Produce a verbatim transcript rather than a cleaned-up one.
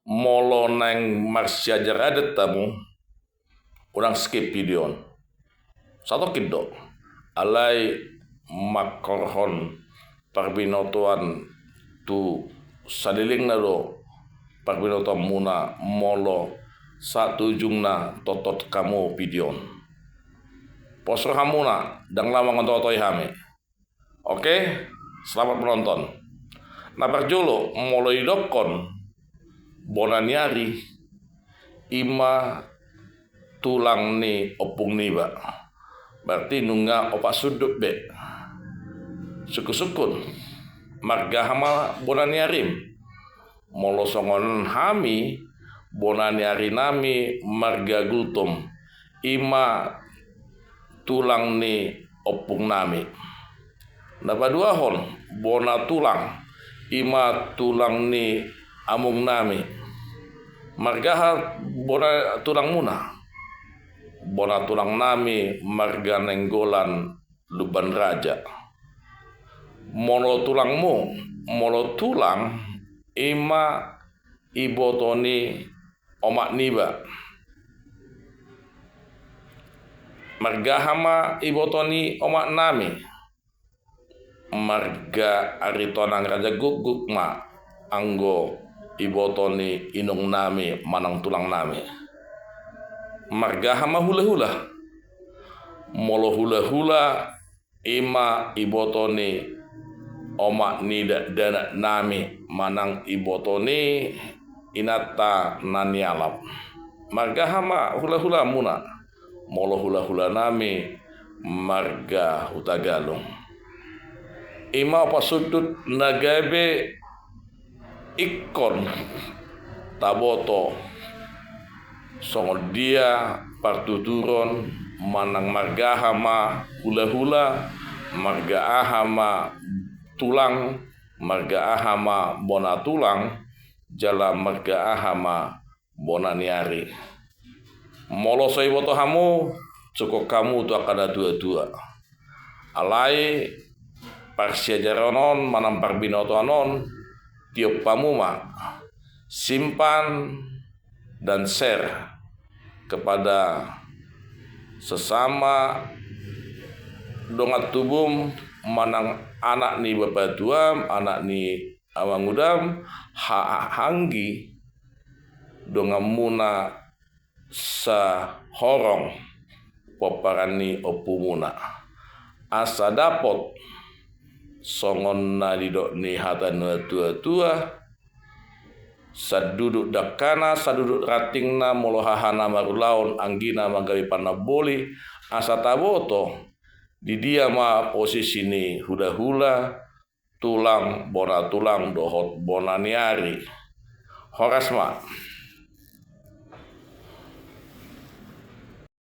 Molo naeng marsiajar adat hamu, unang skip video on. Satongkin do. Alai manghorhon parbinotoan tu salelengna do parbinotoanmuna molo sahat tu ujungna tonton hamu video on. Pos rohamuna, ndang laho mangotootoi hami. Oke, selamat menonton. Na parjolo, molo didokkon bona ni ari, i ma tulang ni ompung niba. Berarti nunga opat sundut be. Sungkun-sungkun, marga aha ma bona ni arim? Molo songon hami, bona ni arinami marga Gultom, i ma tulang ni ompungnami. Na paduahon, bona tulang, i ma tulang ni amungnami. Marga aha bona tulangmuna? Bona tulangnami marga Nainggolan Lumban Raja. Molo tulangmu, molo tulang, i ma iboto ni omak niba. Marga aha ma iboto ni omaknami? Marga Aritonang Raja Gukguk ma anggo iboto ni inongnami manang tulangnami. Marga aha ma hulahula? Molo hulahula, i ma iboto ni omak ni dakdanaknami manang iboto ni inanta na nialap. Marga aha ma hulahulamuna? Molo hulahulanami marga Hutagalung. I ma opat sundut na gabe ingkon taboto songon dia partuturon manang marga aha ma hulahula, marga aha ma tulang, marga aha ma bona tulang, jala marga aha ma bona ni ari. Molo so diboto hamu, sungkun hamu tu angka natuatua. Alai parsiajaran on manang parbinotoan on, tiop hamu ma, simpan dan share kepada sesama dongan tubum manang anak ni bapatuam, anak ni amangudam, ha-, anggi donganmuna sahorong pomparan ni ompumuna. Asa dapot songon na nidok ni hata ni natuatua, sanduduk dangkana, sanduduk rantingna, molo hahana marulaon, anggina ma gabe panamboli, asa taboto di dia ma posisi ni hulahula, tulang, bona tulang dohot bona ni ari. Horas ma.